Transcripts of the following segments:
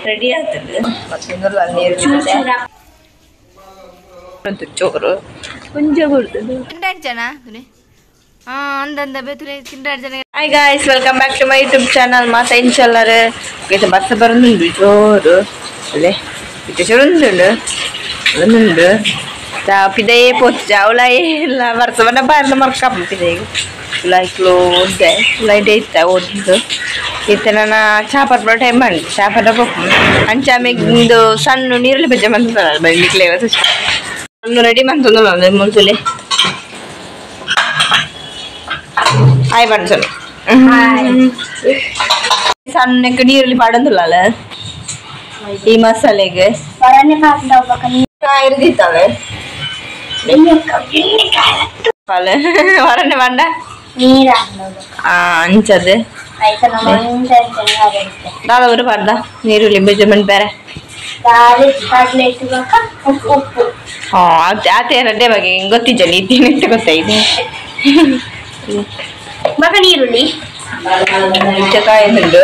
Ready ಆಗ್ತದೆ ಮತ್ತೊಂದು ಚೋರು ಮುಂಜೆ ಬರ್ತದೆ. Hi guys, welcome back to my YouTube channel. ಮಾತಾ ಇನ್ಶಾಲ್ಲರ್ ಇದು ಬರ್ಸ ಬರೋದುಂಡು ಜೋರು ಅಲ್ಲೇ ಇದು ಚೊರುಂದುಂಡು ಒಂದುಂಡು ಪಿದಯೇ ಪೋತು ಜಾವುಲಾಯೇ ಇಲ್ಲ ಬರ್ಸ ಬನ್ನ ಬಾರ್ನ ಮರ್ಕಪ್ಪ ಪಿದೆಗೆ ಉಲಾಯ್ಕ್ಲೋ ಓದ್ದೆ ಉಲಾಯ್ಡೆ ಇತ್ತ ಓದ್ದು ಇತ್ತೆ ನನ್ನ ಚಾ ಪರ್ಪಡ ಟೈಮ್ ಬಂದು ಚಾ ಪಡ ಪಪ್ಪು ಅಂಚೆ ಆಮೇಲೆ ಇಂದು ಸಣ್ಣ ನೀರುಳ್ಳಿ ಬಜ್ಜೆ ಬಂತಲ್ಲ ಬಳ್ಳಿಕ್ಲೆ ಸಣ್ಣ ರೆಡಿ ಬಂತಂದಲ್ಲ ಮುಂಚೆ. ಹಾಯ್ ಬಂದು ಸಣ್ಣಕ್ಕೆ ನೀರುಳ್ಳಿ ಪಾಡೊಂದಿಲ್ಲ ಈ ಮಸಾಲೆಗೆ ಇರ್ದಿತ್ತಾವೆ ವರನೆ ಬಂಡ ಅಂಚದೆ ದಾದವರು ಪಾಡ್ದ ನೀರುಳ್ಳಿ ಬಜ್ಜೆ ಬಂದು ಬೇರೆ ಆತೆ ರಡ್ಡೆ ಬಗ್ಗೆ ಗೊತ್ತಿಜ್ಜಲ್ಲ ಇದ್ದೀನಿ ಅಂತ ಗೊತ್ತಾಯ್ತು. ಮಗ ನೀರುಳ್ಳಿ ಕಾಯುಂಟು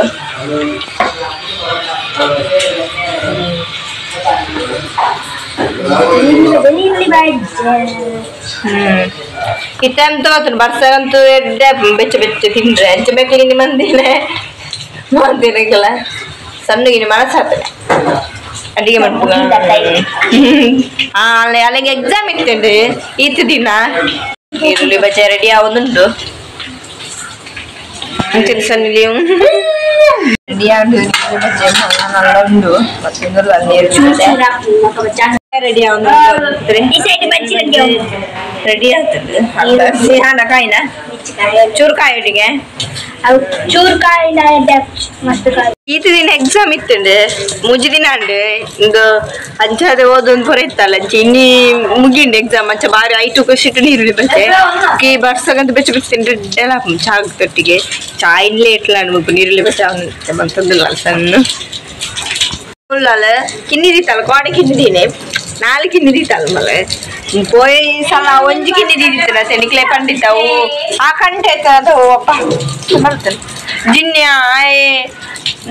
ಇತ್ತಂತೂ ಆತನು ಬರ್ಸಂತೂ ಎಡ್ಡೆ ಬೆಚ್ಚ ಬೆಚ್ಚ ತಿಂದ್ರೆ ಅಂಚ ಬೇಕಲಿ ಮಂದಿನೇ ಮಂದಿನಕ್ಕೆಲ್ಲ ಸಣ್ಣಗಿನ ಮನಸ್ಸಾತದೆ ಅಡಿಗೆ ಮಾಡ್ಬೋದು. ಅಲ್ಲೇ ಅಲ್ಲಿಗೆ ಎಕ್ಸಾಮ್ ಇತ್ತಂడి ಈತ ದಿನ ಈರುಳ್ಳಿ ಬಜ್ಜೆ ರೆಡಿ ಆವುದುಂಟು. ರೆಡಿ ಉಂಟು ರೆಡಿ ರೆಡಿ ಆಗ್ತದೆ. ಕಾಯಿನ ಚೂರು ಕಾಯಿ ಒಟ್ಟಿಗೆ ಚೂರು ಕಾಯಿ ಈತ ದಿನ ಎಕ್ಸಾಮ್ ಇತ್ತುಂಡು ಮುಜಿ ದಿನ ಉಂಡು ಇಂದು ಅಂಚಾದ ಓದೊಂದು ಪೊರೆ ಇತ್ತಲ್ಲ ಅಂಚೆ ಇನ್ನಿ ಮುಗಿಂಡು ಎಕ್ಸಾಮ್ ಅಂಚ ಬಾರಿ ಐಟು ಖುಷಿಟ್ಟು ನೀರುಳ್ಳಿ ಬಚ್ಚೆ ಕಿ ಬರ್ಸಗಂತ ಬೆಚ್ಚ ಬೆಚ್ಚ ತಿಂದ್ರೆ ಡೆಲ ಚಾ ತೊಟ್ಟಿಗೆ ಚಾ ಇಲ್ಲೇ ಇಟ್ಲ ಮುಪ್ಪು ನೀರುಳ್ಳಿ ಬಚ್ಚೆ ಅವನು ಬಂತಂದಿಲ್ಲ ಸಣ್ಣ ಉಳ್ಳಾಲ ಕಿನ್ನಿದಿತ್ತಲ್ಲ ಕೋಡೆ ಕಿನ್ನಿದೀನಿ ನಾಲ್ ಕಿನ್ನಿದಿತ್ತಲ್ಲ ಮಲೆ ಪೋಯ್ ಸಲ ಒಂಜಿ ಕಿನ್ನಿದಿತ್ತಿನ ತೆನಿಕ್ಲೆ ಪಂಡಿತ್ತವು ಆ ಕಂಟೆ ಅದು ಅಪ್ಪ ಬರ್ತದೆ ಜಿನ್ಯ ಆಯೆ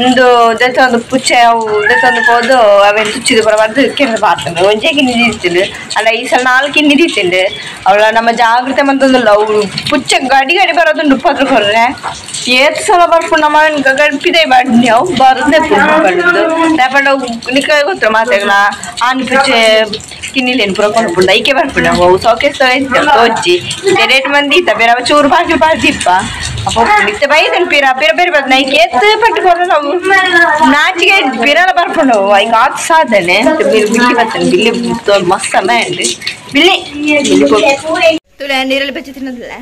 ಒಂದು ದತ್ತೊಂದು ಪುಚ್ಚೆ ಅವು ದತ್ತೊಂದು ಪೋದು ಅವೇನು ತುಚ್ಚಿದು ಬರಬಾರ್ದು ಕೆರೆ ಬಾರ್ತಂಡು ಒಂಜೇ ಕಿನ್ನಿ ದಿತ್ತಿಂಡು ಅಲ್ಲ ಈ ಸಲ ನಾಲ್ಕು ಕಿನ್ನಿ ದಿತ್ತಿಂಡು ಅವಳ ನಮ್ಮ ಜಾಗ್ರತೆ ಮಂತಂದಿಲ್ಲ ಅವು ಪುಚ್ಚೆ ಗಡಿ ಗಡಿ ಬರೋದುಂಡು ಪದ್ರ ಕೊರ್ರೆ ಏತ್ ಸಲ ಬರ್ಪುಂಡು ನಮ್ಮ ಗಡಿಪಿದೆ ಬಾಡ್ನಿ ಅವು ಬರೋದೇ ಪುಂಡು ದಾಪಂಡ ನಿಕ್ಕ ಗೊತ್ತ ಮಾತಾಗಲ ಆನ್ ಪುಚ್ಚೆ ಕಿನ್ನಿಲೇನು ಪೂರ ಕೊಡ್ಪುಂಡು ಐಕೆ ಬರ್ಪುಂಡು ಅವು ಸೌಕೆ ತೋಚಿ ರೇಟ್ ಮಂದಿ ಇತ್ತ ಬೇರೆ ಅವ ಚೂರು ಬಾಕಿ ಬಾರ್ದಿಪ್ಪ ಅಪ್ಪ ಇತ್ತೆ ಬೈದನ್ ಪಿರ ಪಿರ ಬೇರೆ ಬದ್ ನೈಕ್ ಏತ್ ಪಟ್ಟು ನಾವು ನಾಚಿಗೆ ಪಿರಲ ಬರ್ಪುಂಡು ಐಕ್ ಆತ್ ಸಾಧನೆ ಬಿಲ್ಲಿ ಬರ್ತಾನೆ ಬಿಲ್ಲಿ ಮಸ್ತ್ ಸಮಯ ಉಂಟು ಬಿಲ್ಲಿ ತುಲೆ ನೀರಲ್ಲಿ ಬಚ್ಚಿ ತಿನ್ನೋದಿಲ್ಲ.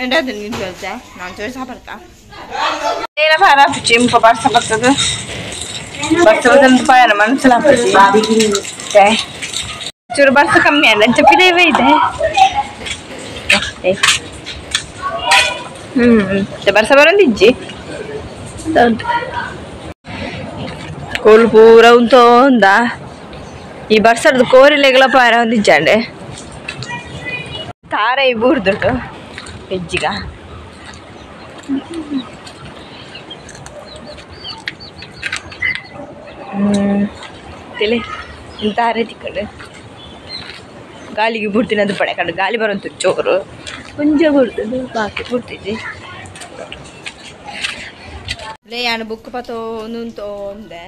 ಎಂಟಾದ ನೀನು ಹೇಳ್ತೆ ನಾನು ಚೋಯ್ಸ ಬರ್ತಾ ಏನಪ್ಪ ಚಿಂಪ ಬರ್ಸ ಬರ್ತದೆ ಬರ್ಸ ಬರ್ತಂತ ಪಾಯನ ಮನಸ್ಸಲ್ಲ ಚೂರು ಬರ್ಸ ಕಮ್ಮಿ ಅಲ್ಲ ಚಪ್ಪಿದೇವೇ ಇದೆ. ಬರ್ಸ ಬರೋದಿಜ್ಜಿ ಕೋಲು ಪೂರ ಉಂಟು ಒಂದ ಈ ಬರ್ಸರ್ದು ಕೋರಿಲೆಗಳ ಪಾರ ಒಂದಿಜ್ಜಾಂಡೆ ತಾರ ಈ ಬೂರ್ದುಂಟು ವೆಜ್ಜಿಗ ತಿಳಿ ತಾರೆ ತಿಕ್ಕಂಡು ಗಾಳಿಗೆ ಬಿಡ್ತೀನಿ ಅದು ಪಡೆ ಕಂಡು ಗಾಳಿ ಬರೋಂತು ಚೋರು ಮುಂಜೆ ಬರ್ತದೆ ಬಾಕಿ ಬಿಡ್ತಿದ್ದೆ ಲೇ ಯಾನು ಬುಕ್ ಪತೋಂದು ಒಂದೆ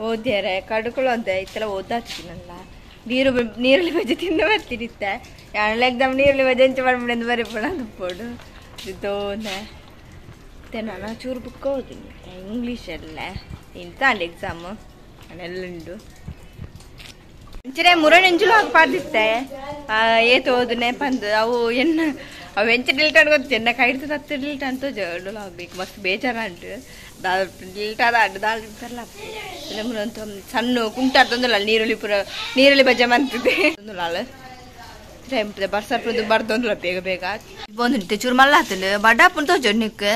ಓದ್ಯಾರೆ ಕಡ್ಕೊಳ್ಳೋದೆ ಇತ್ತೆಲ್ಲ ಓದಾಗ್ತೀನಲ್ಲ ನೀರು ನೀರುಳ್ಳಿ ಬಜ್ಜಿ ತಿಂದು ಬರ್ತೀನಿತ್ತೆ ಯಾಣಲ್ಲ ಎಕ್ದಮ್ ನೀರುಳ್ಳಿ ಬಜ್ಜಿ ಎಂಚ ಮಾಡ್ಬಿಡಿ ಬರೀ ಪಡ ತುಪ್ಪೋಡು ತೋಂದೆ ಮತ್ತೆ ನಾನು ಚೂರು ಬುಕ್ ಓದಿನಿ ಇಂಗ್ಲೀಷ್ ಎಲ್ಲ ಇಂತ ಅಂಡ್ ಎಕ್ಸಾಮು ನಾನೆಲ್ಲ ಉಂಟು ಅಂಚನೆ ಮುರಣೆಂಚುಲು ಹಾಕ್ಪಾರ್ದಿತ್ತೆ ಏತ್ ಓದುನೆ ಪಂದು ಅವು ಎನ್ನ ಅವು ಎಂಚ ಡಿಲ್ಟ್ ಅನ್ಕೊತ ಚೆನ್ನ ಕೈಡ್ತು ತತ್ತು ಡಿಲ್ಟ್ ಅಂತ ಜೋಡು ಆಗ್ಬೇಕು ಮಸ್ತ್ ಬೇಜಾರ ಉಂಟು ದಾಲ್ ಡಿಲ್ಟ್ ಅದ ಅಡ್ಡು ದಾಲ್ ಇರ್ತಾರಲ್ಲ ಸಣ್ಣ ಕುಂಟ ತೊಂದಲ್ಲ ನೀರುಳ್ಳಿ ಪೂರ ನೀರುಳ್ಳಿ ಬಜ್ಜೆ ಮಂತಿದೆ ಟೈಮ್ ಬರ್ಸರ್ಪದ್ದು ಬರ್ತೊಂದಿಲ್ಲ ಬೇಗ ಬೇಗ ಬಂದು ಚೂರು ಮಲ್ಲ ಆತಲು ಬಡ್ಡ ಪುಂಡು ತೋಜು ನಿಕ್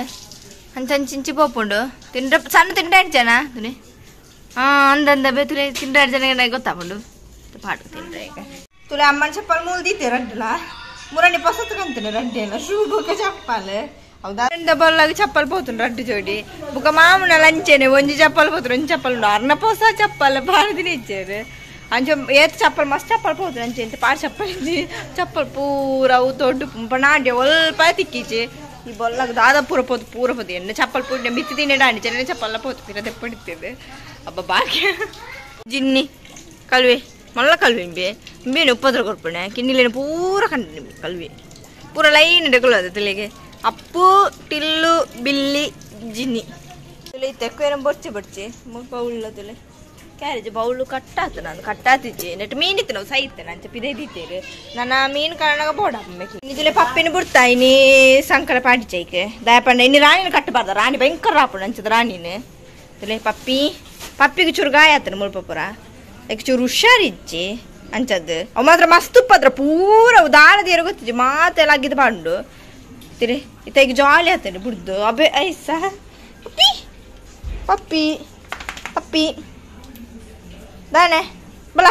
ಅಂಚ ಅಂಚಿಂಚಿ ಪೋಪುಂಡು ತಿಂಡ್ರೆ ಸಣ್ಣ ತಿಂಡ ಜನ ತುನಿ ಹಾಂ ಅಂದಂದ ಬೇತುಲೆ ತಿಂಡ ಜನ ಗೊತ್ತಾಪುಂಡು ಪಾಡು ತಿಂಡ್ರೆ ಈಗ. ತುಲೆ ಅಮ್ಮನ ಚಪ್ಪಲ್ ಮೂಲ್ದೀತೆ ರಡ್ಡಲ ಮುರಣಿ ಪೊಸತ್ಕಂತೇನೆ ರಡ್ಡೆಲ್ಲ ಶೂ ಬೊಕ ಚಪ್ಪಲ್ ಹೌದಾ ಬಲ್ಲಾಗ ಚಪ್ಪಲ್ ಪೋತುಂಡು ರಡ್ಡು ಜೋಡಿ ಬೊಕ ಮಾಮುನ ಲಂಚೇನೆ ಒಂಜಿ ಚಪ್ಪಲ್ ಪೋತುಂಡು ಒಂಜಿ ಚಪ್ಪಲ್ ಉಂಡು ಅರ್ನ ಪೊಸ ಚಪ್ಪಲ್ ಬಾರದಿನ ಇಚ್ಚೇರು ಅಂಚೆ ಏತ್ ಚಪ್ಪಲ್ ಮಸ್ತ್ ಚಪ್ಪಲ್ ಪೋತುಂಡು ಅಂಚೆ ಇಂತ ಪಾರ್ ಚಪ್ಪಲ್ ಇಜ್ಜಿ ಚಪ್ಪಲ್ ಪೂರ ಅವು ದೊಡ್ಡ ನಾಡ್ಯ ಒಲ್ಪ ತಿಕ್ಕಿಚೆ ಈ ಬೊಲ್ಲಾಗ ದಾದ ಪೂರ ಪೋತು ಪೂರ ಪೋತು ಎಣ್ಣೆ ಚಪ್ಪಲ್ ಪೂರ ಮಿತ್ತಿ ತಿನ್ನೆ ಅಂಡಿ ಚೆನ್ನೆ ಚಪ್ಪಲ್ಲ ಪೋತು ಪಿರ ತೆಪ್ಪಡಿತ್ತೇವೆ ಅಬ್ಬ ಬಾಕಿ ಜಿನ್ನಿ ಕಲ್ವೆ ಮಲ್ಲ ಕಲ್ವೆ ಇಂಬೆ ಇಂಬೇನು ಉಪ್ಪದ್ರ ಕೊರ್ಪಣೆ ಕಿನ್ನಿಲೇನು ಪೂರ ಕಂಡು ಕಲ್ವೆ ಪೂರ ಲೈನ್ ಇಡಕೊಳ್ಳೋದು ತಲೆಗೆ ಅಪ್ಪು ಟಿಲ್ಲು ಬಿಲ್ಲಿ ಜಿನ್ನಿ ತುಲೆ ತೆಕ್ವೇನ ಬೊರ್ಚೆ ಬೊರ್ಚೆ ಬೌಳ್ಳ ತುಲೆ ಕ್ಯಾರೇಜ್ ಬೌಳು ಕಟ್ಟಾತು ನಾನು ಕಟ್ಟಾತಿಚ್ಚೆ ನೆಟ್ ಮೀನಿತ್ತು ನಾವು ಸೈತೆ ನಾನು ಪಿದೆ ದೀತೇರು ನನ್ನ ಮೀನು ಕಾರಣಾಗ ಬೋಡ ನಿಜಲೆ ಪಪ್ಪಿನ ಬಿಡ್ತಾ ಇನಿ ಸಂಕಟ ಪಾಡಿಚೈಕೆ ದಯಪಂಡ ಇನ್ನು ರಾಣಿನ ಕಟ್ಟಬಾರ್ದ ರಾಣಿ ಭಯಂಕರ ರಾಪುಣ ಅಂಚದ ರಾಣಿನ ತುಲೆ ಪಪ್ಪಿ ಪಪ್ಪಿಗೆ ಚೂರು ಗಾಯ ಆತನ ಮುಲ್ಪ ಪೂರ ಯಾಕೆ ಚೂರು ಹುಷಾರಿಜ್ಜಿ ಅಂಚದ್ದು ಅವು ಮಾತ್ರ ಮಸ್ತ್ ಉಪ್ಪದ್ರ ಪೂರ ದಾರದ ಗೊತ್ತಿಜ್ಜಿ ಮಾತೆಲ್ಲ ಅಗ್ಗಿದ ಪಾಂಡು ತಿರಿ ಇತ್ತ ಈಗ ಜಾಲಿ ಆತನೆ ಬುಡ್ದು ಅಬೆ ಐಸ ಪಪ್ಪಿ ಪಪ್ಪಿ ಪಪ್ಪಿ ದಾನೆ ಬಲ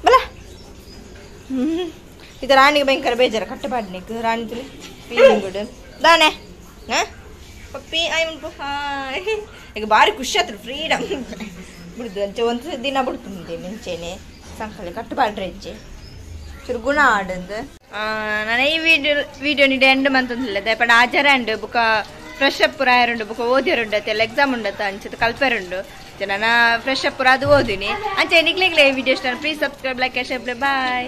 ಬಲ ಇದು ರಾಣಿಗೆ ಭಯಂಕರ ಬೇಜಾರ ಕಟ್ಟಬಾಡ್ನಿಕ್ ರಾಣಿ ತುಲಿ ಪೀಲಿಂಗುಡು ದಾನೆ ಹಾಂ ಪಪ್ಪಿ ಆಯ್ ಉಂಟು ಹಾಯ್ ಈಗ ಭಾರಿ ಖುಷಿ ಆಯ್ತು ಫ್ರೀಡಮ್ ಬಿಡ್ದು ಅಂಚೆ ಒಂದು ದಿನ ಬಿಡ್ತುಂದೆ ಮುಂಚೆನೆ ಸಂಕಲೆ ಕಟ್ಟಬಾಡ್ರೆ ಇಚ್ಚೆ ಚೂರು ಗುಣ ಆಡಂದು ನಾನು ಈ ವಿಡಿಯೋ ವಿಡಿಯೋ ನೀಡಿ ಎಂಡ್ ಮಂತಂದಿಲ್ಲ ದಯಪಡ ಆಚಾರ ಉಂಡು ಬುಕ್ಕ ಫ್ರೆಶ್ ಅಪ್ ಪೂರ ಆಯರುಂಡು ಬುಕ್ಕ ಓದಿರುಂಡು ಅತ್ತೆಲ್ಲ ಎಕ್ಸಾಮ್ ಉಂಡತ್ತ ಅಂಚೆ ಕಲ್ಪೆರುಂಡು ನಾನು ಫ್ರೆಶ್ ಅಪ್ ಪೂರ ಅದು ಓದಿನಿ ಅಂಚೆ ನಿಗ್ಲಿಗ್ಲೇ ಈ ವಿಡಿಯೋ ಇಷ್ಟ please subscribe like share bye.